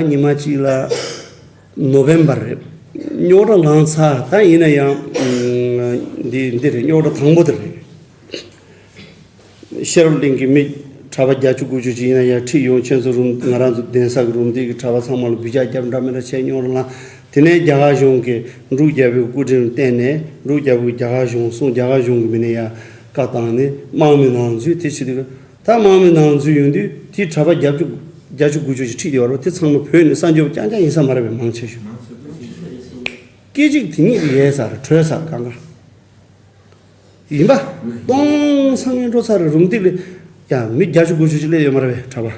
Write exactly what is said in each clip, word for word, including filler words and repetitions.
ཉི་མ་གཅིག་ལ་ནོ་བེམ་བར་རེད། རྙོག་དྲ་ལངས་ཚར། ད་ཡིན་ན་ཡང་འདི་འདི་རེད། རྙོག་དྲ་དང་པོ་དེ་རེད། ཤེས་རབ་གླིང་གི་མི་གྲྭ་པ་བརྒྱད་ཅུ་དགུ་ཅུ་ཅིག་ཡིན་ན་ཡང་ཁྲིད་ཡོང་། ཁྱེད་ཚོ་རུམ་ང་རང་ཚོ་གདན་ས་གི་རུམ་འདི་གི་གྲྭ་པ་ཚང་མ་ལ་འབུད་རྒྱག་རྒྱབ་འདྲ་མི་འདྲ་བྱས། རྙོག་དྲ་ལངས། དེ་ནས་རྒྱ་གར་གཞུང་གིས་འབྲུག་རྒྱལ་པོའི་སྐུ་དྲིན་བརྟེན་ནས་འབྲུག་རྒྱལ་པོས་རྒྱ་གར་གཞུང་གསུངས། རྒྱ་གར་གཞུང་གི་མི་ནས་ཡང་བཀའ་བཏང་ནས་དམག་མི་ནང་འཛུལ། དེ་བྱེད་དུས་ད་དམག་མི་ནང་འཛུལ་ཡོང་དུས་དེའི་གྲྭ་པ་བརྒྱད་ཅུ་བརྒྱད་ཅུ་དགུ་ཅུ་ཞིག་ཁྲིད་ཡོད་རེད། དེ་ཚང་མ་བོད་ནས་གསར་འབྱོར་རྐྱང་རྐྱང་ཡིན་ས་མ་རེད་པས། མང་ཆེ་ཤོས། སྐད་ཅིག་དེ་ཉིད་དུ་ཡལ་ཚར། གྲོལ་ཚར། གང་ག་ཡིན་པ། སྟོང་སང་ངན་འགྲོ་ཚར་རེད། རུམ་སྟེགས་ལ་ཡང་མི་བརྒྱད་ཅུ་དགུ་ཅུ་ཞིག་སླེབས་ཡོད་མ་རེད་པས། གྲྭ་པ།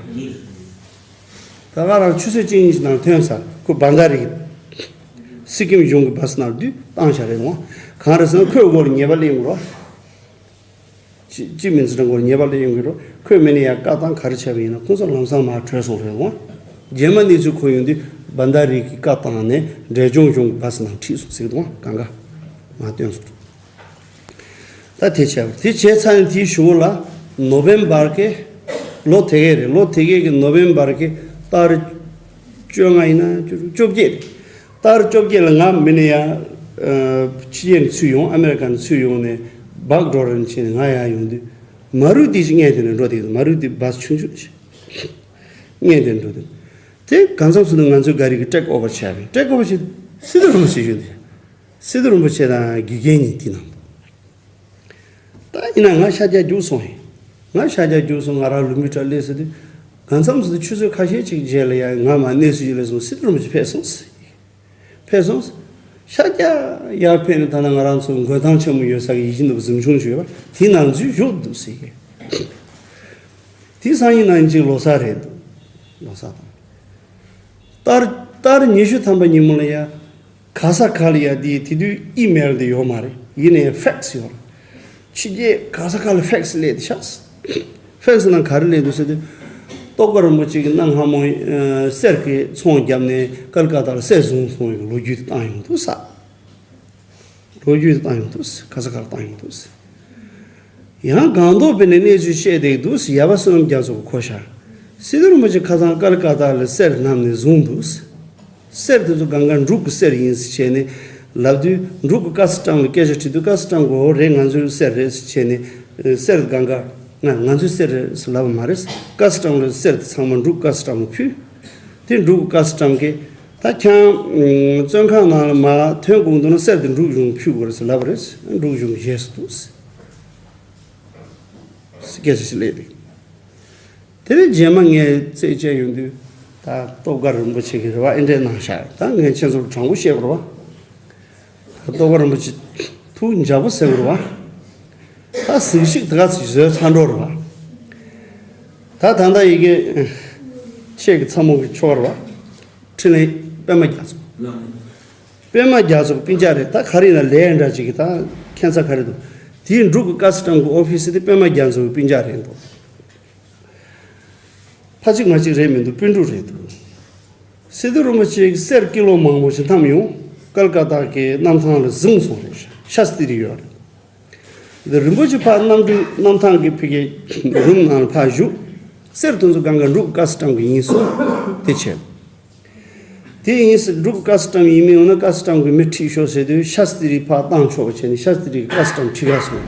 ད་ག་རང་ཆུ་ཚོད་གཅིག་གཉིས་ཤིག་ནང་ཐོན་ཚར། ཁོ་བན་དྷ་རའི་སི་ཀིམ་གཞུང་གི་བ་སི་ནང་བསྡུས་བཏང་བཞག་རེད་འོང་། གང་རེད་ཟེར་ན་ཁོའི་མགོ་ལ་ཉེས་པ་སླེབས་ཡོང་གི་རེད། ཅི་ཅི་མིན་ཚེ་འདྲ་མགོ་ལ་ཉེས་པ་སླེབས་ཡོང་གི་རེད། ཁོས་མི་ནས་ཡང་བཀའ་བཏང་ག་རེ་བྱས་པ་ཡིན་ན་ཁོང་ཚོ་ལམ་སང་མར་བྲོས་སོང་རེད་འོང་། རྗེས་མ་གནས་ཚུལ་གོ་ཡོང་དུས་བན་དྷ་རའི་གི་བཀའ་བཏང་ནས་འབྲས་ལྗོངས་གཞུང་གི་བ་སི་ནང་ཁྲིད་སོང་ཟེར་གི་འདུག་གང་ག་མར་བཏོན་སོང་། ད་དེ་བྱས་པ་དེ་བྱས་ཚར་ནས་དེའི་གཞུག་ལ་ནོ་བེམ་བར་གི་ལོ་དེ་གའི་རེད། ལོ་དེ་གའི་གི་ནོ་བེམ་བར་གི་ཏ་རིག་བཅོ་ལྔ་ཡིན་ན་བཅོ་བཅོ་བརྒྱད་རེད། ཏ་རིག་བཅོ་བརྒྱད་ལ་ང་མི་ནས་ཡང་ཕྱི་རྒྱལ་ནས་ཚུར་ཡོང་། ཨ་མེ་རི་ཀ་ནས་ཚུར་ཡོང་ནས་བག་འགྲོ་རན་བྱས་ནས་ང་ཡར་ཡོང་དུས་མ་རུ་ཏི་ཞིག་སྔས་དེ་ནས་འགྲོ་དེ། མ་རུ་ཏི་བ་སི་ཆུང་ཆུང་ཞིག་སྔས་དེ་ནས་འགྲོ་དུས་དེ་གང་འཚམ་སོང་ན་ང་ཚོའི་ག་རེ་གི་ཊེག་ཨོ་བར་བྱས་པས། ཊེག་ཨོ་བར་བྱས་སི་ཏུ་རུ་ཞིག་ཡོད་དེ། སི་ཏུ་རིན་པོ་ཆེ་དང་དགེ་རྒན་གཉིས་དེ་ནང་། ད་ཡིན་ན་ང་ཤར་རྒྱག་རྒྱུགས་སོང་ཡིན། ང་ཤར་རྒྱག་རྒྱུགས་སོང་། ང་རང་ལུས་མི་ཁྲ་སླེབས་ཟེར་དུས་གང་འཚམ་ཟེར་དུས་ཆུ་ཚོད་ཁ་ཤས་ཅིག་རྗེས་ལ་ཡང་ང་མར་གནས་ཚུལ་ཞིག་སླེབས་སོང་། སི་ཏུ་རིན་པོ་ཆེ་ཕེབས་སོང་ཟེར། ཕེབས་སོང་། ཤར་རྒྱག་ཡར་ཕེབས་ནས་ད་ལྟ་ང་རང་ཚོ་མགོན་ཐང་ཆེན་མོ་ཡོད་ས་གི་ཡིད་བཞིན་ནོར་བུ་གཟིམ་ཆུང་ཞིག་ཡོད་པ་དེའི་ནང་འཛུལ་བཞུགས་འདུག་ཟེར་གི། དེའི་སང་ཉིན་གནངས་ཉིན་ལོ་གསར་རེད་འདུག་ལོ་གསར་དང་། ཏར་ཏར་ཉི་ཤུ་ཐམ་པ་ཉིན་མོ་ལ་ཡ། ག་ས་ག་ལ་ཡ་དེ་དེ་དུས་ཨི་མེལ་དེ་ཡོད་མ་རེད། ཡིན་ནའི་ཕེག་སི་ཡོད་རེད། ཕྱི་རྒྱལ་ག་ས་ག་ལ་ཕེག་སི་སླེབས་ཏེ་ཤག་ཕེག་སི་ནང་ག་རེ་སླེབས་འདུག་ཟེར་དུས། རྟོགས་དཀར་རིན་པོ་ཆེ་གིས་གནའ་སྔ་མོ་ཨ་གསེར་གྱི་ཚོང་བརྒྱབ་ནས་ཀལ་ཀ་ཏ་ལ་གསེར་བཟུང་སོང་བའི་ལོ་རྒྱུས་དེ་བཏང་ཡོང་འདུག་ས། ལོ་རྒྱུས་བཏང་ཡོང་འདུག་ག་ས་གར་བཏང་ཡོང་འདུག་ཡང་སྒང་ཏོག་པའི་ནས་གནས་ཚུལ་བཤད་བསྡད་འདུག་ཡ་པ་བསོད་ནམས་རྒྱ་མཚོ་གིས་གོ་ཤག་སི་ཏུ་རིན་པོ་ཆེ་ཁ་སང་ཀལ་ཀ་ཏ་ལ་གསེར་བསྣམས་ནས་བཟུང་འདུག་གསེར་དེ་ཚོ་སྒང་ག་འབྲུག་གི་གསེར་ཡིན་ཟེར་བྱས་ནས་ལབ་དུས། འབྲུག་གི་ཀ་སི་ཊམ་ལ་སྐད་ཆ་དྲིས་དུས། ཀ་སི་ཊམ་གིས་འོ་རེད། ང་ཚོའི་གསེར་རེད་ཟེར་བྱས་ནས་གསེར་སྒང་ག་ང་ང་ཚོའི་གསེར་རེད་ཟེར་ལབ་པ་མ་རེད། ཀ་སི་ཊམ་ལ་གསེར་དེ་ཚང་མ་འབྲུག་ཀ་སི་ཊམ་ལ་ཕུལ། དེ་འབྲུག་གི་ཀ་སི་ཊམ་གིས་ད་ཁྱེད་རང་བཙོན་ཁང་ནང་ལ་མར་ཐོན་དགོས་འདུག་ན་གསེར་དེ་འབྲུག་གཞུང་ཕུལ་དགོས་རེད་ཟེར་ལབ་པ་རེད། འབྲུག་གཞུང་བཞེས་སུ་འདུག་ཟེར་སྐད་ཆ་ཞིག་སླེབས་ཏེ། དེ་ནས་རྗེས་མ་ངས་རྩད་བཅད་ཡོང་དུས་ད་རྟོགས་དཀར་རིན་པོ་ཆེ་གིས་རེད་པ། ཨེ་འདྲས་གནང་ཤག་ད་ངས་ཁྱེད་ཚོར་དྲང་པོ་བཤད་དགོས་རེད་པ། ད་རྟོགས་དཀར་རིན་པོ་ཆེ་ཐུགས་འཇགས་པོ་ཟེར་དགོས་རེད་པ། ད་གཟིགས་ཤིག་དེ་ག་ཚོད་བཟོས་ཚར་འགྲོ་རེད་པ། ད་ད་ལྟ་ཡི་གེ་ཁྱེད་ཀྱི་ཚ་མོ་གི་ཁྱོ་ག་རེད་པ། འཕྲིན་ལས་པད་མ་རྒྱ་མཚོ། པད་མ་རྒྱ་མཚོ་གི་སྤུན་ཀྱག་རེད། ད་ག་རེ་ཡིན་ན་ལས་འདྲ་ཅིག་གི་ད་ཁྱད་མཚར་ག་རེ་འདུག་དེའི་འབྲུག་གི་ཀ་སི་ཊམ་གི་ཨོ་ཕི་སི་དེ་པད་མ་རྒྱ་མཚོ་གི་སྤུན་ཀྱག་རེད་འདུག་ཕ་གཅིག་མ་གཅིག་རེད་མི་འདུག་སྤུན་ཕྲུག་རེད་འདུག་སི་ཏུ་རིན་པོ་ཆེ་གིས་གསེར་ཀི་ལོ་མང་པོ་ཞིག་བསྣམས་ཡོང་། ཀལ་ཀ་ཏ་གི་གནམ་ཐང་ལ་བཟུང་སོང་རེད། ཤ་སྟི་རི་ཡོད་རེད། འདི་རིན་པོ་ཆེ་ཕར་གནམ་གྲུ་གནམ་ཐང་གི་ཕ་གི་རུམ་ནང་ལ་ཕར་བཞུགས། གསེར་དེ་ཚོ་སྒང་ག་འབྲུག་གི་ཀ་སི་ཊམ་གི་ཡིན་གསུངས། དེ་བྱས། དེ་ཡིན་ཟེར། འབྲུག་གི་ཀ་སི་ཊམ་ཡིན་མིན་འོ་ན་ཀ་སི་ཊམ་གི་མི་ཁྲིད་ཤོག་ཟེར་དུས་ཤ་སྟི་རི་ཕར་བཏང་ཆོག་པ་བྱས་ནས་ཤ་སྟི་རི་གི་ཀ་སི་ཊམ་ཁྲིད་ག་སོང་།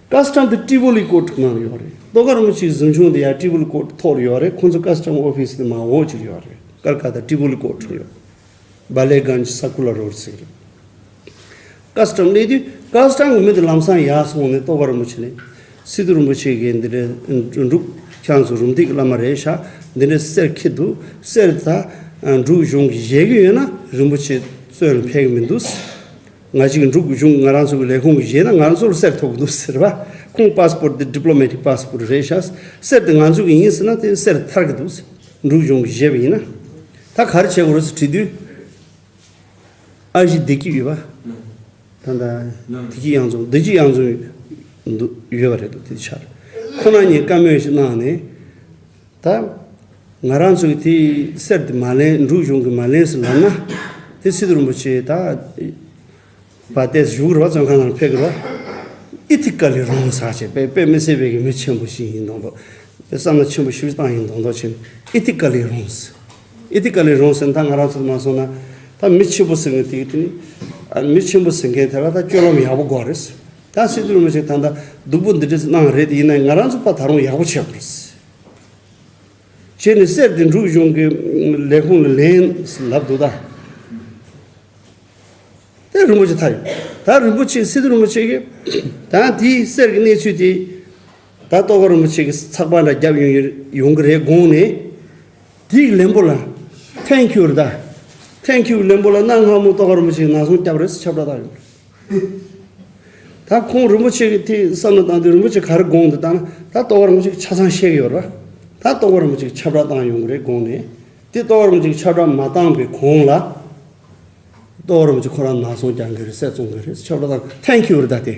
ཀ་སི་ཊམ་དེ་ཏྲི་པོ་ལི་ཀོར་ཊི་ནང་ལ་ཡོད་རེད། རྟོགས་དཀར་རིན་པོ་ཆེའི་གཟིམ་ཆུང་དེ་ཡང་ཏྲི་པོ་ལི་ཀོར་ཊི་ཐོག་ལ་ཡོད་རེད། ཁོང་ཚོ་ཀ་སི་ཊམ་ཨོ་ཕི་སི་དེ་མར་འོག་ཅིག་ལ་ཡོད་རེད། ཀལ་ཀ་ཏ་ཏྲི་པོ་ལི་ཀོར་ཊི་ལ་ཡོད། བ་ལེ་གན་ཇི་ས་ཀུ་ལ་རོ་ཌི་ཟེར་གི་རེད། ཀ་སི་ཊམ་སླེབས་དུས་ཀ་སི་ཊམ་གི་མི་དེ་ལམ་སང་ཡར་སོང་ནས་རྟོགས་དཀར་རིན་པོ་ཆེ་ལ། སི་ཏུ་རིན་པོ་ཆེ་གིས་འདི་འདྲའི་འབྲུག་ཁྱེད་ཚོ་རུམ་བཏེག་གི་བླ་མ་རེད་ཤག་འདི་འདྲའི་གསེར་འཁྱེར་འདུག་གསེར་ད་འབྲུག་གཞུང་གིས་བཞེས་ཀྱི་ཡོད་ན་རིན་པོ་ཆེ་བཙོན་ལ་ཕེབས་ཀྱི་མི་འདུག་ང་ཅིག་འབྲུག་གཞུང་ང་རང་ཚོ་གི་ལས་ཁུངས་ཀྱིས་བཞེས་ན་ང་རང་ཚོ་ལ་གསེར་ཐོབ་ཀྱི་འདུག་ཟེར་བ། ཁོང་པ་སི་པོར་ཊི་འདི་ཌི་པི་ལོ་མེ་ཊིག་པ་སི་པོར་ཊི་རེད་ཤག་གསེར་དེ་ང་ཚོ་གི་ཡིན་ཟེར་ན་དེ་གསེར་ཐར་གྱི་འདུག་འབྲུག་གཞུང་གིས་བཞེས་པ་ཡིན་ན། ད་ག་རེ་བྱེད་དགོས་རེད་ཟེར་དྲིས་དུས། ཨ་ཞེ་བདེ་སྐྱིད་ཡོད་པ། ད་ལྟ་བདེ་སྐྱིད་གཡང་འཛོམས། བདེ་སྐྱིད་གཡང་འཛོམས་འདུག་ཡོད་པ་རེད་འདུག་དེ་ཆར་ཁོ་རང་གཉིས་བཀའ་མོལ་ཞིག་གནང་ནས། ད་ང་རང་ཚོ་གིས་དེ་གསེར་དེ་མ་ལེན། འབྲུག་གཞུང་གིས་མ་ལེན་ཟེར་ལབ་ན། དེ་སི་ཏུ་རིན་པོ་ཆེ་ད་བ་ཏེས་བཞུགས་རེད་པ། བཙོན་ཁང་ནང་ཕེབས་ཀྱི་རེད་པ། ཨི་ཐི་ཀ་ལི་རོང་ཟེར་བྱས། དཔེ་དཔེ་མི་སྲིད་པའི་གི་མི་ཆེན་པོ་ཞིག་ཡིན་མདོག་མདོག་དཔེ་བསམ་བློ་ཆེན་པོ་ཞིག་བཏང་ཡིན་མདོག་མདོག་བྱས་ནས་ཨི་ཐི་ཀ་ལི་རོང་ཟེར། ཨི་ཐི་ཀ་ལི་རོང་ཟེར་ན་ད་ང་རང་ཚོ་མ་སོང་ན་ད་མི་ཆེན་པོ་ཟེར་མཁན་དེ་དེ་ནི་ཨ་མི་ཆེན་པོ་ཟེར་མཁན་དེ་ལ་ད་སྤྱོད་ལམ་ཡག་པོ་དགོས་རེད། ད་སི་ཏུ་རིན་པོ་ཆེ་ད་ལྟ་སྡུག་པོ་འདི་འདྲ་གནང་རེད་དེ་ཡིན་ན་ང་རང་ཚོ་ཕར་ད་རུང་ཡག་པོ་བྱེད་དགོས་རེད། བྱས་ནས་གསེར་དེ་འབྲུག་གཞུང་གི་ལས་ཁུངས་ལ་ལེན་ལབ་འདུག་ད། དེ་རིན་པོ་ཆེ་ཐག་ཡིན། ད་རིན་པོ་ཆེ་སི་ཏུ་རིན་པོ་ཆེ་གིས་ད་དེའི་གསེར་གྱི་གནས་ཚུལ་དེ་ད་ཏོག་དཀར་རིན་པོ་ཆེ་གིས་ཚགས་པར་འདྲ་བརྒྱབ་ཡོང་ཡོང་གི་རེད་དགོངས་ནས། དེའི་ལན་པོ་ལ་Thank you རེད་ད། Thank you ལན་པོ་ལ་གནའ་སྔ་མོ་ཏོག་དཀར་རིན་པོ་ཆེ་གིས་ནག་ཚོང་བརྒྱབ་རེད་ཟེར་ཁྱབ་བསྒྲགས་བཏང་ཡོང་། ད་ཁོང་རིན་པོ་ཆེ་གིས་དེ་བསམ་བློ་བཏང་དུས་རིན་པོ་ཆེ་ག་རེ་དགོངས་འདུག་ལྟ་ན། ད་ཏོག་དཀར་རིན་པོ་ཆེ་གིས་ཆ་ཚང་ཤེས་ཀྱི་ཡོད་རེད་པ། ད་ཏོག་དཀར་རིན་པོ་ཆེ་གིས་ཁྱབ་བསྒྲགས་བཏང་ཡོང་གི་རེད་དགོངས་ནས། དེ་ཏོག་དཀར་རིན་པོ་ཆེ་གིས་ཁྱབ་བསྒྲགས་མ་བཏང་པའི་གོང་ལ། ཏོག་དཀར་རིན་པོ་ཆེ་ཁོ་རང་ནག་ཚོང་རྒྱག་གི་རེད། གསེར་བཙོང་གི་རེད་ཟེར་ཁྱབ་བསྒྲགས་བཏང་། Thank you རེད་ད་དེ།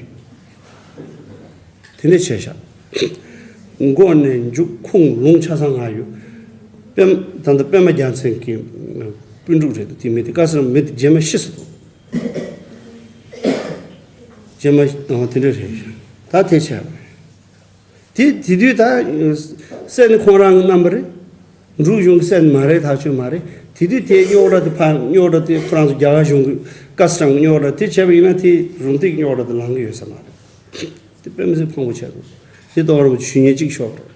དེ་འདྲས་བྱས་ཤག་མགོ་ནས་མཇུག་ཁུངས་ལུང་ཆ་ཚང་ང་ཡོད། པད་ད་ལྟ་པད་མ་རྒྱལ་མཚན་གྱི་སྤུན་གྲོགས་རེད་འདུག་དེ་མི་དེ་དཀར་སེར་མི་དེ་རྗེས་མ་ཤི་སོང་འདུག་རྗེས་མ་ཨ་དེ་འདྲས་རེད་ཤག་ད་དེ་བྱས་དེ་དེ་དུས་ད་གསེར་ནི་ཁོང་རང་གི་རྣམ་པ་རེད། འབྲུག་གཞུང་གི་གསེར་མ་རེད། ཐག་ཆོད་མ་རེད། དེ་དུས་དེ་རྙོག་དྲ་དེ་ཕར་རྙོག་དྲ་དེ་ཁོ་རང་ཚོ་རྒྱ་གར་གཞུང་གི་ཀ་སི་ཊམ་རྙོག་དྲ་དེ་བྱས་པ་ཡིན་ན་དེ་རུམ་བཏེག་རྙོག་དྲ་དེ་ལང་གི་ཡོད་ས་མ་རེད། དེ་དཔེ་མི་སྲིད་ཕངས་པོ་ཆེ་འདུག་དེ་ཏོག་དཀར་རིན་པོ་ཆེ་ཞུ་མཁན་གཅིག་ཤོག་རེད།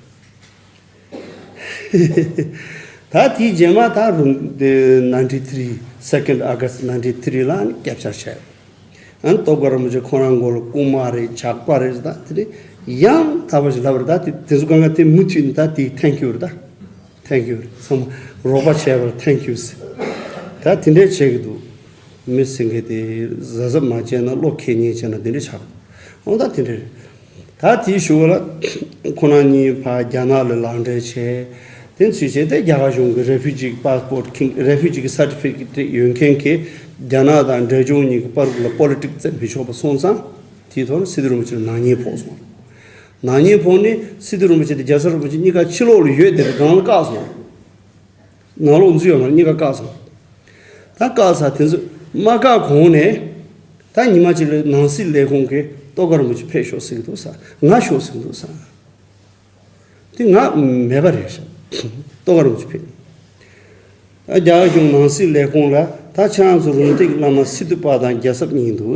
ད་དེའི་རྗེས་མ་ད་རུམ་དེ་ninety three second August ninety three ལ་ནི་སྐད་ཆ་བཤད། ཨ་ནི་ཏོག་དཀར་རིན་པོ་ཆེ་ཁོ་རང་མགོ་ལ་རྐུན་མ་རེད། ཇག་པ་རེད། ད་དེ་ནི་ཡང་དག་པ་ཞིག་ལབ་རེད། ད་དེ་དེ་ཚོ་གང་ག་དེ་མུ་མཐུད་ནས་ད་དེ་Thank you རེད། ད་Thank you རེད། ཚང་མ་རོགས་པ་བྱས་པར་Thank you ཟེར། ད་དེ་འདྲས་བྱེད་ཀྱི་འདུག་མི་ཟེར་མཁན་དེ་གཟབ་གཟབ་མ་བྱས་ན་བློ་ཁེལ་ཉེན་བྱས་ན་དེ་འདྲས་ཆགས་འོང་། ད་དེ་འདྲས་རེད། ད་དེའི་གཞུག་ལ་ཁོ་རང་གཉིས་ཕར་རྒྱ་ནག་ལ་ལག་འབྲེལ་བྱས། དེ་ཚུད་བྱས་དེ་རྒྱ་གར་གཞུང་གི་refugee passport ཁེངས། refugee གི་certificate ཡོད་མཁན་གྱི་རྒྱ་ནག་དང་འབྲས་ལྗོངས་གཉིས་ཀྱི་བར་ལ་པོ་ལི་ཊིག་རྩེད་མི་ཆོག་པ་སོང་ཙང་། དེའི་ཐོག་ལ་སི་ཏུ་རིན་པོ་ཆེ་ལ་ནག་ཉེས་ཕོག་སོང་། ནག་ཉེས་ཕོག་ནས་སི་ཏུ་རིན་པོ་ཆེ་དང་རྒྱལ་ཚབ་རིན་པོ་ཆེ་གཉིས་ཀ་ཕྱི་ལོགས་ལ་ཡོད་བསྡད་པའི་སྒང་ལ་བཀག་སོང་། ནང་ལོགས་འཛུལ་ཡོང་བར་གཉིས་ཀ་བཀག་སོང་། ད་བཀག་ཚར་དེ་ཚོ་མ་བཀག་གོང་ནས་ད་ཉི་མ་གཅིག་ལ་ནང་སྲིད་ལས་ཁུངས་ཀྱིས་ཏོག་དཀར་རིན་པོ་ཆེ་ཕེབས་ཤོག་ཟེར་གྱི་འདུག་ས། ང་ཤོག་ཟེར་གྱི་འདུག་ས། དེ་ང་མེད་པ་རེད་ཤག་ཏོག་དཀར་རིན་པོ་ཆེ་ཕེབས། ཨ་རྒྱ་གཞུང་ནང་སྲིད་ལས་ཁུངས་ལ་ད་ཁྱེད་རང་ཚོ་རུམ་བཏེག་བླ་མ་སི་ཏུ་པ་དང་རྒྱལ་ཚབ་གཉིས་འདུག་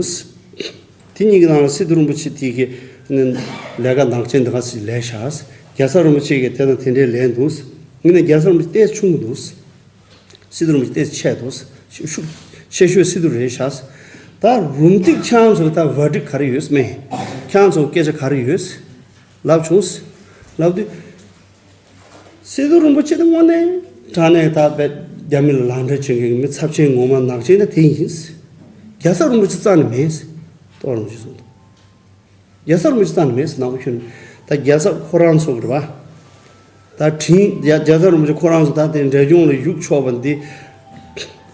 དེ་གཉིས་ཀྱི་ནང་ལ་སི་ཏུ་རིན་པོ་ཆེ་དེ་གི་ནི་ལས་ཀ་ནག་ཅན་འདི་ག་ཞིག་ལས་ཤག་རྒྱལ་ཚབ་རིན་པོ་ཆེ་གིས་དེ་དང་དེ་འདྲའི་ལས་འདུག་ངས་ནི་རྒྱལ་ཚབ་རིན་པོ་ཆེ་ཏོག་ཙམ་ཆུང་གི་འདུག་སི་ཏུ་རིན་པོ་ཆེ་ཏོག་ཙམ་ཆེ་འདུག་ཤུགས་ཆེ་ཤོས་སི་ཏུ་རེད་ཤག་ད་རུམ་བཏེག་ཁྱེད་རང་ཚོ་ལ་ད་verdict ག་རེ་ཡོད་མེད། ཁྱེད་རང་ཚོ་སྐད་ཆ་ག་རེ་ཡོད་ལབ་བྱུང་། ལབ་དུས། སི་ཏུ་རིན་པོ་ཆེ་དེ་དངོས་གནས་དྲང་གནས་ད་བས་རྒྱ་མི་ལ་ལག་འབྲེལ་བྱེད་མཁན་གྱི་མི་ཚབས་ཆེན་ངོ་མ་ནག་ཅན་ད་དེ་ཡིན། རྒྱལ་ཚབ་རིན་པོ་ཆེ་རྩ་ནས་མེད། ཏོག་དཀར་རིན་པོ་ཆེ་གསུངས་འདུག་རྒྱལ་ཚབ་རིན་པོ་ཆེ་རྩ་ནས་མེད་ཟེར་ནག་པོ་ཁྱོད་ནི། ད་རྒྱལ་ཚབ་ཁོ་རང་ཚོ་རེད་པ། ད་དྲིན་རྒྱ་རྒྱལ་ཚབ་རིན་པོ་ཆེ་ཁོ་རང་ཚོ་ད་དེ་འབྲས་ལྗོངས་ལ་བཞུགས་ཆོག་པ་འདི།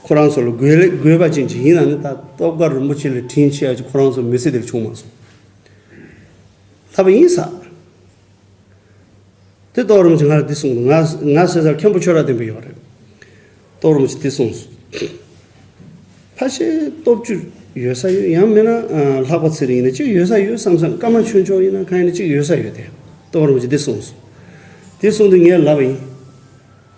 ཁོ་རང་ཚོ་ལ་དགོས་ལེ་དགོས་པ་ཅན་ཅིག་ཡིན་ན་ནི་ད་ཏོག་དཀར་རིན་པོ་ཆེ་ལ་དྲིན་ཆེ་ཡ་ཅིག་ཁོ་རང་ཚོ་མི་ཚེ་འདིར་བྱུང་མ་སོང་། ལྷག་པ་ཡིན་ས། དེ་ཏོག་དཀར་རིན་པོ་ཆེ་ང་ལ་འདི་གསུངས་འདུག་ང་ང་ཟེར་ས་མཁན་པོ་ཆོས་གྲགས་བསྟན་པ་ཡོད་རེད། ཏོག་དཀར་རིན་པོ་ཆེ་འདི་གསུངས་སོང་། ཕལ་ཆེར་སྟོབས་བཅུ་ཡོད་ས་ཡོད། ཡང་མིན་ན་ལྷག་པ་ཚེ་རིང་ཡིན་ན་གཅིག་ཡོད་ས་ཡོད་བསམ་བསམ། ཀརྨ་ཆོས་མཆོག་ཡིན་ན་གང་ཡིན་ན་གཅིག་ཡོད་ས་ཡོད་དེ། ཏོག་དཀར་རིན་པོ་ཆེ་འདི་གསུངས་སོང་། འདི་གསུངས་དུས་ངས་ལབ་པ་ཡིན།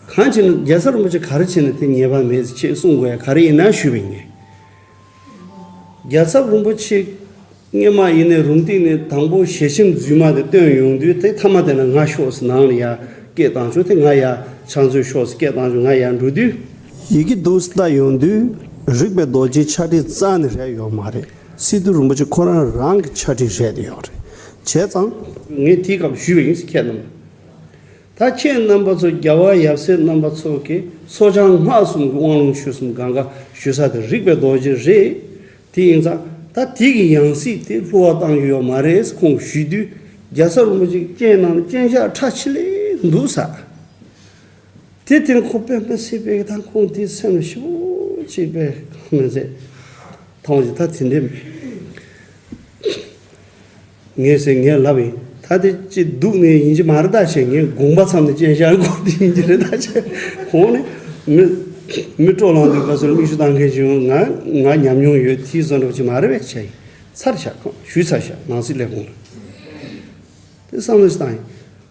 གང་བྱས་ན་རྒྱལ་ཚབ་རིན་པོ་ཆེ་ག་རེ་བྱས་ན་དེ་ཉེས་པ་མེད་ཅེས་གསུང་དགོས་ཡ་ག་རེ་ཡིན་ན་ཞུས་པ་ཡིན། རྒྱལ་ཚབ་རིན་པོ་ཆེ་སྔོན་མ་ཡིན་ནའི་རུམ་བཏེག་ནས་དང་པོ་ཞལ་ཆེམས་རྫུན་མ་དེ་བཏོན་ཡོང་དུས་དེ་མཐའ་མ་དེ་ན་ང་ཤོག་ཟེར་ནང་ལ་ཡ་སྐད་བཏང་བྱུང་། དེ་ང་ཡ་ཕྱག་མཛོད་ཤོག་ཟེར་སྐད་བཏང་བྱུང་། ང་ཡ་འགྲོ་དུས། ཡི་གེ་འདུག་ལྟ་ཡོང་དུས་རིག་པའི་རྡོ་རྗེའི་ཕྱག་བྲིས་རྩ་ནས་རེད་ཡོད་མ་རེད། སི་ཏུ་རིན་པོ་ཆེ་ཁོ་རང་རང་གི་ཕྱག་བྲིས་རེད་ཡོད་རེད། བྱས་ཙང་། ངས་དེའི་སྐབས་ཞུས་པ་ཡིན་ཟེར། ཁྱེད་རྣམས། ད་ཁྱེད་རྣམ་པ་ཚོ་རྒྱལ་བ་ཡབ་སྲས་རྣམ་པ་ཚོ་གིས་མཚོ་བྱང་སྔགས་གསུམ་གྱི་དབང་ལུང་ཆོས་གསུམ་གང་ག་ཞུ་ས་དེ་རིག་པའི་རྡོ་རྗེ་རེད། དེ་ཡིན་ཙང་ད་དེ་གི་ཡང་སྲིད་དེ་བསླུ་བ་བཏང་རྒྱུ་ཡོད་མ་རེད་ཁོང་གིས་ཞུས་དུས། རྒྱལ་ཚབ་རིན་པོ་ཆེ་སྤྱན་ནང་ནས་སྤྱན་ཆབ་ཁྲ་ཆིལ་ལེ་འདུག་ས། དེ་དེ་ནི་ཁོ་དཔེ་མི་སྲིད་པའི་ད་ཁོང་དེ་སེམས་ལ་ཞེ་པོ་ཅིག་པའི་མི་ཚེ་ཐོང་ཞིག་ད་དེ་འདྲས་མེད། ངས་ཟེར་ངས་ལབ་ཡིན། ད་དེ་ཅི་སྡུག་ནས་ཡིན་གྱི་མ་རེད་ད་བྱས། ངས་དགོངས་པ་ཚང་ནས་སྤྱན་ཤར་དགོས་དེ་ཡིན་གྱི་རེད་ད་བྱས། ཁོང་ནས་མི་མི་སྤྲོ་ལངས་དུས་ག་ཚོད་མིག་ཆུ་བཏང་མཁན་ཞིག་ཡོང་། ང་ང་ཉམས་མྱོང་ཡོད་དེ་བཟོ་འདྲ་ཅིག་མ་རེད་པས་བྱས་ཡིན། ཚར་བཞག་ཁོང་ཞུས་ཚར་བཞག་ནང་སྲིད་ལས་ཁུངས་ལ། དེ་བསམ་བློ་ཞིག་བཏང་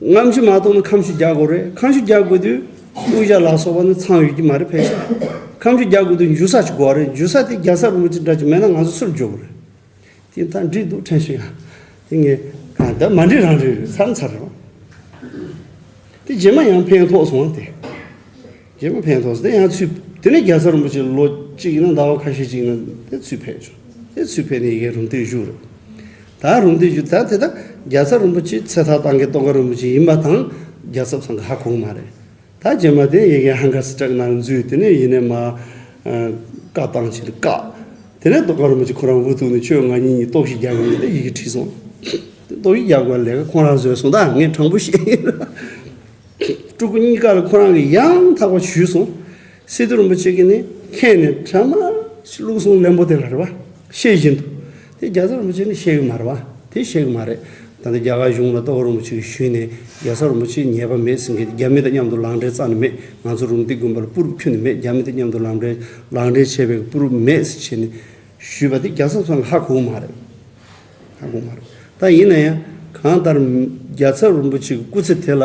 ཡིན། རྔམ་ཤིང་མ་གཏོང་ན་ཁམ་ཤིང་རྒྱག་དགོས་རེད། ཁམ་ཤིང་རྒྱག་དགོས་དུས། དབུ་ཞྭ་ལ་སོགས་པ་ནི་ཚང་ཡོད་ཀྱི་མ་རེད། ཕལ་ཆེར་ཁ་མཆུ་རྒྱག་དགོས་དུས་འཇུ་ས་ཅིག་དགོས་རེད། འཇུ་ས་དེ་རྒྱལ་ཚབ་རིན་པོ་ཆེ་འདྲ་ཅིག་མེད་ན་ང་ཚོ་སུར་འཇུ་དགོས་རེད། དེ་ད་འགྲིག་འདུག་དྲན་བཞིན་ཡང་། དེ་ངས་གང་ལྟར་མ་འགྲིག་རང་འགྲིག་རེད། ཚར་ཚར་རེད། དེ་རྗེས་མ་ཡང་ཕན་ཐོགས་སོང་དེ། རྗེས་མ་ཕན་ཐོགས་སོང་དེ་ཡང་ཚུད། དེ་ནས་རྒྱལ་ཚབ་རིན་པོ་ཆེ་ལོ་གཅིག་ཡིན་ན་ཟླ་བ་ཁ་ཤས་ཅིག་ན་དེ་ཚུད་ཕེབས་བྱུང་། དེ་ཚུད་ཕེབས་ནས་ཡ་གི་རུམ་བཏེག་བཞུགས་རེད། ད་རུམ་བཏེག་བཞུགས། ད་དེ་ད་རྒྱལ་ཚབ་རིན་པོ་ཆེ་ཚེ་ཐར་བཏང་མཁན་ཏོག་དཀར་རིན་པོ་ཆེ་ཡིན་པ་དང་རྒྱལ་ཚབ་ཚང་གི་ཧ་གོ་གི་མ་རེད། ད་རྗེས་མ་དེ་ཡ་གི་ཧང་ག་སི་ཊག་ནང་འཛུལ། དེ་ནས་ཡིན་ནས་མ་བཀའ་བཏང་ཕྱིར་བཀག་དེ་ནས་ཏོག་དཀར་རིན་པོ་ཆེ་ཁོ་རང་འུ་ཐུག་ནས་ཁྱོད་ང་གཉིས་གཉིས་ལྟོགས་ཤིག་རྒྱག་གི་ཡིན་ཟེར་ཡི་གེ་བྲིས་སོང་། ལྟོགས་ཤིག་རྒྱག་དགོས་ལས་ཀ་ཁོ་རང་བཟོས་སོང་། ད་ངས་དྲང་པོ་བཤད་ཡིན། སྤྲུལ་སྐུ་གཉིས་ཀ་ལ་ཁོ་རང་གིས་ཡང་དག་པ་ཞུས་སོང་། སི་ཏུ་རིན་པོ་ཆེ་གིས་ནི་མཁྱེན་ནས་གྲ་མ་བླུགས་སོང་། བློན་པོ་དེ་ལ་རེད་པ། ཤེས་བཞིན་དུ། དེ་རྒྱལ་ཚབ་རིན་པོ་ཆེ་ནི་ཤེས་ཀྱི་མ་རེད་པ། དེ་ཤེས་ཀྱི་མ་རེད། ད་ལྟ་རྒྱ་གར་གཞུང་ལ་ཏོག་དཀར་རིན་པོ་ཆེ་གིས་ཞུས་ནས་རྒྱལ་ཚབ་རིན་པོ་ཆེ་ཉེས་པ་མེད་ཟེར་མཁན་དེ་རྒྱ་མི་དང་མཉམ་དུ་ལག་འབྲེལ་རྩ་ནས་མེད། ང་ཚོ་རུམ་བཏེག་དགོན་པ་ལ་པུ་རུབ་ཁྱོན་ནས་མེད། རྒྱ་མི་དང་མཉམ་དུ་ལག་འབྲེལ་ལག་འབྲེལ་བྱས་པའི་པུ་རུབ་མེད་ཟེར་བྱས་ནས་ཞུས་པ་དེ་རྒྱལ་ཚབ་ཚང་གིས་ཧ་གོ་གི་མ་རེད། ཧ་གོ་མ་རེད། ད་ཡིན་ན་ཡང་གང་ལྟར་རྒྱལ་ཚབ་རིན་པོ་ཆེ་གི་སྐུ་ཚེ་དེ་ལ་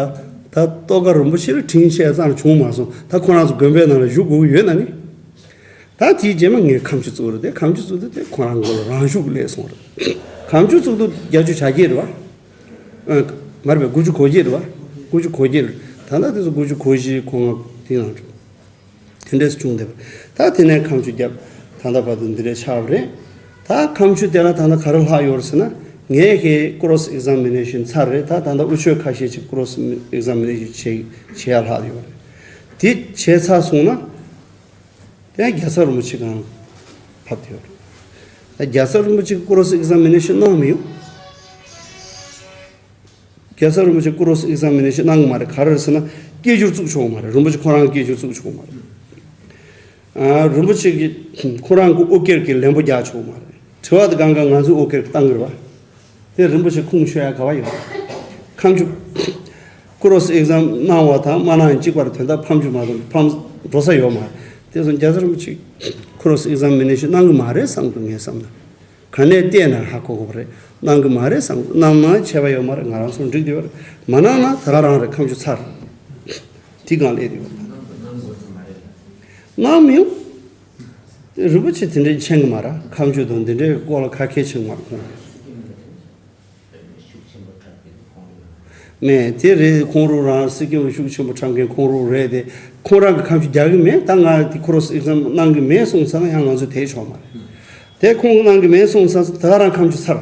ད་ཏོག་དཀར་རིན་པོ་ཆེ་ལ་དྲིན་ཆེ་ཙམ་བྱུང་མ་སོང་། ད་ཁོ་རང་ཚོ་དགོན་པའི་ནང་ལ་བཞུགས་དགོས་ཀྱི་ཡོད་ན་ནི། ད་དེའི་རྗེས་མ་ངས་ཁ་མཆུ་བཙུགས་རེད། དེ་ཁ་མཆུ་བཙུགས་དུས་དེ་ཁོ་རང་མགོ་ལ་རང་ཤུགས་སླེབས་སོང་རེད། ཁ་མཆུ་བཙུགས་དུས་བརྒྱད་ཅུ་གྱ་བརྒྱད་རེད་པ། ཨ། མ་རེད་པས། དགུ་བཅུ་གོ་བརྒྱད་རེད་པ། དགུ་བཅུ་གོ་བརྒྱད་རེད། ད་ལྟ་དེ་ཚོ་དགུ་བཅུ་གོ་བཞི་གོ་ལྔ་དེ་ནང་རེད། དེ་འདྲས་བྱུང་བསྡད་པ། ད་དེ་ནས་ཁ་མཆུ་བརྒྱབ། ད་ལྟ་བར་དུ་འདི་འདྲས་ཆགས་པ་རེད། ད་ཁ་མཆུ་དེ་ལ་ད་ལྟ་ག་རེ་ལྷག་ཡོད་རེད་ཟེར་ན། ངས་ཀྱི་ཀོ་རོ་སི་ཨེག་ཛ་མི་ནེ་ཤན་ཚར་རེད། ད་ད་ལྟ་དབུ་ཆོས་ཁ་ཤས་ཅིག་ཀོ་རོ་སི་ཨེག་ཛ་མི་ནེ་ཤན་བྱེད་བྱེད་ཡ་ལྷག་ཡོད་རེད། དེ་བྱས་ཚར་སོང་ན། དེ་ཡང་རྒྱལ་ཚབ་རིན་པོ་ཆེ་སྒང་ཕབ་བསྡད་ཡོད་རེད། ད་རྒྱལ་ཚབ་རིན་པོ་ཆེ་ཀོ་རོ་སི་ཨེག་ཛ་མི་ནེ་ཤན་གནང་མི་ཡོང་། རྒྱལ་ཚབ་རིན་པོ་ཆེ་ཀོ་རོ་སི་ཨེག་ཛ་མི་ནེ་ཤན་གནང་གི་མ་རེད། ག་རེ་རེད་ཟེར་ན་སྐད་སྒྱུར་བཙུགས་ཆོག་གི་མ་རེད། རིན་པོ་ཆེ་ཁོ་རང་སྐད་སྒྱུར་བཙུགས་ཆོག་གི་མ་རེད། ཨ། རིན་པོ་ཆེ་གིས་ཁོ་རང་གི་ཨོ་ཀེར་གྱི་ལན་པོ་རྒྱག་ཆོག་གི་མ་རེད། དྲི་བ་དེ་སྒང་ག་ང་ཚོས་ཨོ་ཀེར་བཏང་གི་རེད་པ། དེ་རིན་པོ་ཆེ་ཁུངས་འཁྱོལ་ཡ་ག་པར་ཡོད། ཁ་མཆུ་ཀོ་རོ་སི་ཨེག་ཛམ་གནང་བ་དང་མ་གནང་ཡང་གཅིག་པ་རེད། དོན་དག་ཕམ་རྒྱུ་མ་གཏོགས་ཕམ་འགྲོ་ས་ཡོད་མ་རེད། དེ་སོང་རྒྱལ་ཚབ་རིན་པོ་ཆེ་ཀོ་རོ་སི་ཨེག་ཛམ་མི་ནེ་ཤན་གནང་གི་མ་རེད་བསམ་འདུག་ངས་བསམ་ན། ག་ནས་བལྟས་ན་ཧ་གོ་གི་རེད། གནང་གི་མ་རེད་བསམ་འདུག་གནང་ན་ཁྱད་པར་ཡོད་མ་རེད། ང་རང་ཚོ་འགྲིག་བསྡད་ཡོད་རེད། མ་གནང་ན་ད་ག་རང་རེད། ཁ་མཆུ་ཚར། དེ་སྒང་སླེབས་བསྡད་ཡོད་རེད། གནང་མི་ཡོང་། རིན་པོ་ཆེ་དེ་འདྲའི་མཁྱེན་གི་མ་རེད། ཁ་མཆུ་དང་དེ་འདྲའི་སྐོར་ལ་ཁ་མཁས་ཆེན་མ་རེད་ཁོང་། མེད་དེ་རེད། ཁོང་རུ་རང་སི་ཀིམ་ལ་ཤུགས་ཆེན་པོ་འཁྲབ་མཁན་ཁོང་རུ་རེད་དེ། ཁོང་རང་གི་ཁ་མཆུ་རྒྱག་གི་མེད། ད་ང་དེ་ཁོ་རོ་སི་ཨེག་ཛམ་གནང་གི་མེད་གསུངས་ཚར་ན་ཡང་ང་ཚོ་དེ་ཆོག་མ་རེད། དེ་ཁོང་གིས་གནང་གི་མེད་གསུངས་ཚར་ད་ག་རང་ཁ་མཆུ་ཚར།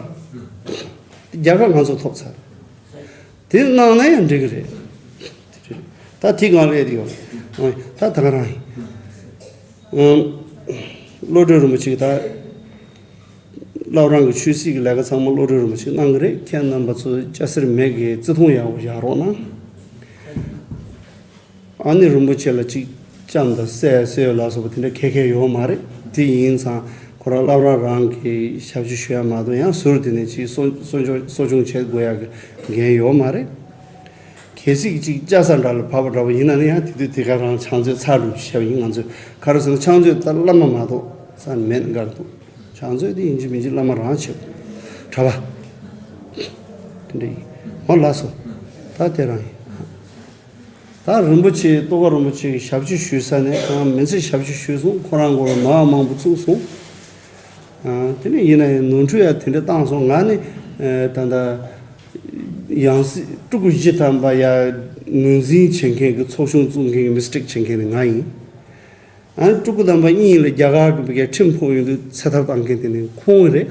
རྒྱལ་ཁ་ང་ཚོ་ཐོབ་ཚར། དེ་གནང་ན་ཡང་འགྲིག་གི་རེད། ད་དེ་གང་ལས་དེ་ཡོང་། ད་ད་ག་རང་ཡིན། ཨང་། བློ་གྲོས་རིན་པོ་ཆེ་གིས་ད། བླ་བྲང་གི་ཆོས་སྲིད་ཀྱི་ལས་ཀ་ཚང་མ་བློ་གྲོས་རིན་པོ་ཆེ་གིས་གནང་གི་རེད། ཁྱེད་རྣམ་པ་ཚོ་སྐྱ་སེར་མི་གི་བརྩི་མཐོང་ཡག་པོ་བཞག་རོགས་གནང་། ཨ་ནི་རིན་པོ་ཆེ་ལ་ཅིག་ལྕམ་དང་སྲས་སྲས་ལ་སོགས་པ་དེ་འདྲ་ག་གེ་ཡོད་མ་རེད། དེ་ཡིན་ཙང་ཁོ་རང་བླ་བྲང་རང་གི་ཞབས་ཕྱི་ཞུ་ཡ་མ་གཏོགས་ཡང་ཟུར་དེ་ནས་ཅིག་གསོ་གསོ་སྐྱོང་གསོ་སྐྱོང་བྱེད་དགོས་ཡ་གི་འགན་ཡོད་མ་རེད། གལ་སྲིད་ཅིག་ལྕགས་ཟམ་འདྲ་ལ་བབས་པ་འདྲ་བོ་ཡིན་ན་ནི་ཡང་དེ་དུས་དེ་ག་རང་ཕྱག་མཛོད་ཚར་འགྲོ་བྱས་པ་ཡིན། ང་ཚོས་ག་རེ་ཟེར་ན་ཕྱག་མཛོད་ད་བླ་མ་མ་གཏོགས་རྩ་ནས་མེད་ན་དགའ་འདུག་ཕྱག་མཛོད་དེ་ཡིན་གཅིག་མིན་གཅིག་བླ་མ་རང་བྱེད་དགོས། གྲྭ་པ། དེ་འདྲ་ཡིན། འོ་ལགས་སོ། ད་དེ་རང་ཡིན། ད་རིན་པོ་ཆེ་ཏོག་དཀར་རིན་པོ་ཆེ་གི་ཞབས་ཕྱི་ཞུས་ས་ནས་ཁོ་རང་མི་ཚེ་ཞབས་ཕྱི་ཞུས་སོང་། ཁོ་རང་མགོ་ལ་ནོར་བ་མང་པོ་བཙུགས་སོང་། ཨ། དེ་ནས་ཡིན་ན་ཡང་ནོར་འཁྲུལ་ཡང་དེ་འདྲ་བཏང་སོང་། ང་ནི་ཨ་ད་ལྟ་ཡང་སྲིད་སྤྲུལ་སྐུ་བཞི་ཐམ་པ་ཡ་ངོས་འཛིན་བྱེད་མཁན་གྱི་ཚོགས་ཆུང་བཙུགས་མཁན་གྱི་མི་སི་ཊེག་བྱེད་མཁན་དེ་ང་ཡིན། ཨ་ནི་སྤྲུལ་སྐུ་དམ་པ་གཉིས་ལ་རྒྱ་གར་གྱི་ཁྲིམས་ཕོག་ཡོང་དུས་ཚེ་ཐར་བཏང་མཁན་དེ་ནི་ཁོང་རེད།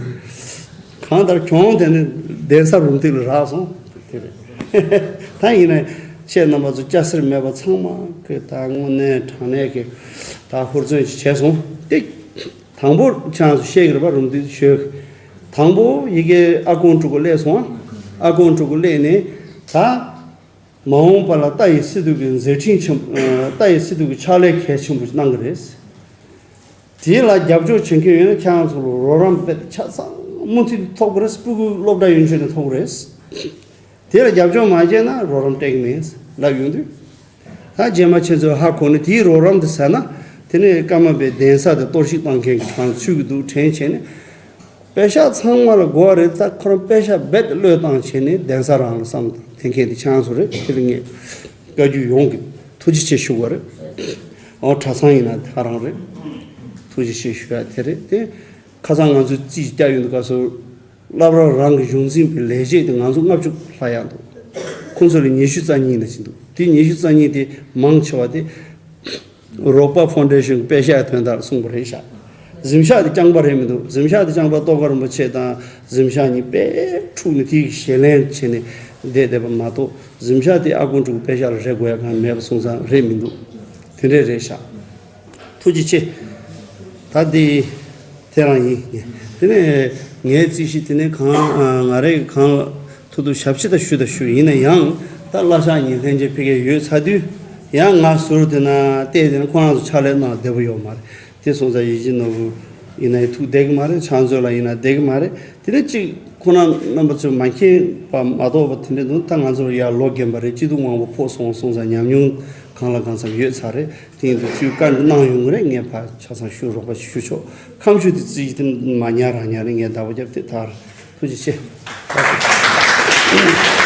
གང་ལྟར་གྱོང་དེ་ནི་གདན་ས་རུམ་བཏེག་ལ་རག་སོང་། དེ་རེད། ད་ཡིན་ན་ཁྱེད་རྣམ་པ་ཚོ་སྐྱ་སེར་མེད་པ་ཚང་མ་གི་ད་དངོས་གནས་དྲང་གནས་ཀྱི་ད་ཧུར་བརྩོན་ཞིག་བྱས་སོང་། དེ་དང་པོ་ཁྱེད་རང་ཚོ་ཤེས་ཀྱི་རེད་པ། རུམ་བཏེག་ཞོལ་དང་པོ་ཡ་གི་ཨ་ཀོང་སྤྲུལ་སྐུ་སླེབས་སོང་། ཨ་ཀོང་སྤྲུལ་སྐུ་སླེབས་ནས་ད། མ་འོངས་པ་ལ་ལྟ་བའི་སི་ཏུ་གི་མཛད་འཕྲིན་ཆེན། ལྟ་བའི་སི་ཏུ་གི་ཕྱག་ལས་གལ་ཆེན་པོ་ཞིག་གནང་གི་རེད། དེ་ལ་རྒྱབ་སྐྱོར་བྱེད་མཁན་ཡོད་ན་ཁྱེད་རང་ཚོ་ལ་རོགས་རམ་རྦད་དེ་ཆ་ཚང་མུ་མཐུད་ཐོབ་ཀྱི་རེད། སྤུ་གུ་སློབ་གྲྭ་ཡོད་མཁན་ནས་ཐོབ་ཀྱི་རེད། དེ་ལ་རྒྱབ་སྐྱོར་མ་བྱས་ན་རོགས་རམ་སྤྲད་ཀྱི་མེད་ལབ་ཡོང་དུས། ད་རྗེས་མ་ཁྱེད་ཚོས་ཧ་གོ་ནས་དེའི་རོགས་རམ་དེ་ཟ་ན་དེ་ནས་ཀརྨ་པའི་གདན་ས་དེ་གཏོར་བཤིག་བཏང་མཁན་གྱི་གྲས་ཚུད་ཀྱི་འདུག་དྲན་བྱས་ནས། པེ་ཤག་ཚང་མ་ལ་དགོས་པ་རེད། ད་ཁོ་རང་པེ་ཤག་རྦད་བློས་བཏང་བྱས་ནས་གདན་ས་རང་ལ་བསམ་བཏང་མཁན་དེ་ཆང་སོ་རེད། དེ་ལ་ངས་བཀའ་བརྒྱུད་ཡོངས་ཀྱི་ ཐུགས་རྗེ་ཆེ་ཞུ་དགོས་རེད། ཨོ་གྲྭ་ཚང་ཡིན་ན་ད་རང་རེད། ཐུགས་རྗེ་ཆེ་ཞུ་ཡ་དེ་རེད་དེ། ཁ་སང་ང་ཚོས་རྩིས་བརྒྱབ་ཡོང་དུས་སྐབས་སུ། སློབ་གྲྭ་རང་གི་གཞུང་འཛིན་པའི་ལས་བྱེད་དེ་ང་ཚོ་ལྔ་བཅུ་ལྷག་ཡག་འདུག་ཁོང་ཚོ་ལ་ཉི་ཤུ་རྩ་གཉིས་ན་ཅིག་འདུག་དེ་ཉི་ཤུ་རྩ་གཉིས་དེ་མང་ཆེ་བ་དེ་རོགས་པ་ཕའུན་ཌེ་ཤན་གྱི་པེ་ཤག་དོན་དག་གསུངས་པ་རེད་ཤག་གཟིམ་ཤག་དེ་རྐྱང་པ་རེད་མི་འདུག་གཟིམ་ཤག་དེ་རྐྱང་པ་ཏོག་དཀར་རིན་པོ་ཆེ་དང་གཟིམ་ཤག་གཉིས་དཔེ་འཁྲུག་ནས་དེ་གི་ཞལ་ལན་བྱས་ནས་བསྡད་བསྡད་པ་མ་གཏོགས་གཟིམ་ཤག་དེ་ཨ་ཁུ་འབྲུག་པེ་ཤག་ལ་རེ་དགོས་ཡ་གང་མེད་པ་སོང་ཙང་རེད་མི་འདུག་དེ་འདྲས་རེད་ཤག་ཐུགས་རྗེ་ཆེ། ད་འདི་དེ་རང་ཡིན། དེ་ནས་ངའི་རྩིས་གཞི་དེ་ནས་གང་ང་རེ་གང་ལ་ཐུག་ཐུག་ཞབས་ཕྱི་ད་ཞུ་ད་ཞུ་ཡིན་ན་ཡང་ད་བསླབ་བྱ་གཉིས་ལྷན་རྒྱས་ཕ་གིར་ཡོད་ཚར་དུས་ཡང་ང་ཟུར་དེ་ན་བལྟས་དེ་ན་ཁོ་རང་ཚོ་ཕྱག་ལས་གནང་བདེ་པོ་ཡོད་མ་རེད། དེ་སོང་ཙང་ཡིད་ཆེས་ནོར་བུ་ཡིན་ན་ཡང་ཐུག་བསྡད་ཀྱི་མ་རེད། ཕྱག་མཛོད་ལགས་ཡིན་ན་བསྡད་ཀྱི་མ་རེད། དེ་ནས་གཅིག་ཁོ་རང་རྣམ་པ་ཚོས་མ་མཁྱེན་པ་མ་གཏོགས་པ་དེ་འདྲ་འདུག་ད་ང་ཚོར་ཡར་ལོ་རྒན་པ་རེད། སྐྱིད་སྡུག་མང་པོ་ཕོག་སོང་སོང་ཙང་ཉམས་མྱོང་གང་ལ་གང་འཚམ་ཡོད་ཚར་རེད། དེ་ཡིན་དུས་ཚུལ་བཀའ་འདྲི་གནང་ཡོང་གི་རེད། ངས་ཕར་ཆ་ཚང་ཞུ་རོགས་པ་ཞུ་ཆོག་ཁམས་ཞུ་དེ་རྩིས་དེ་མ་ཉར་རང་ཉར་རེད། ངས་བདག་པོ་རྒྱབ་དེ་ཐར། ཐུགས་རྗེ་ཆེ།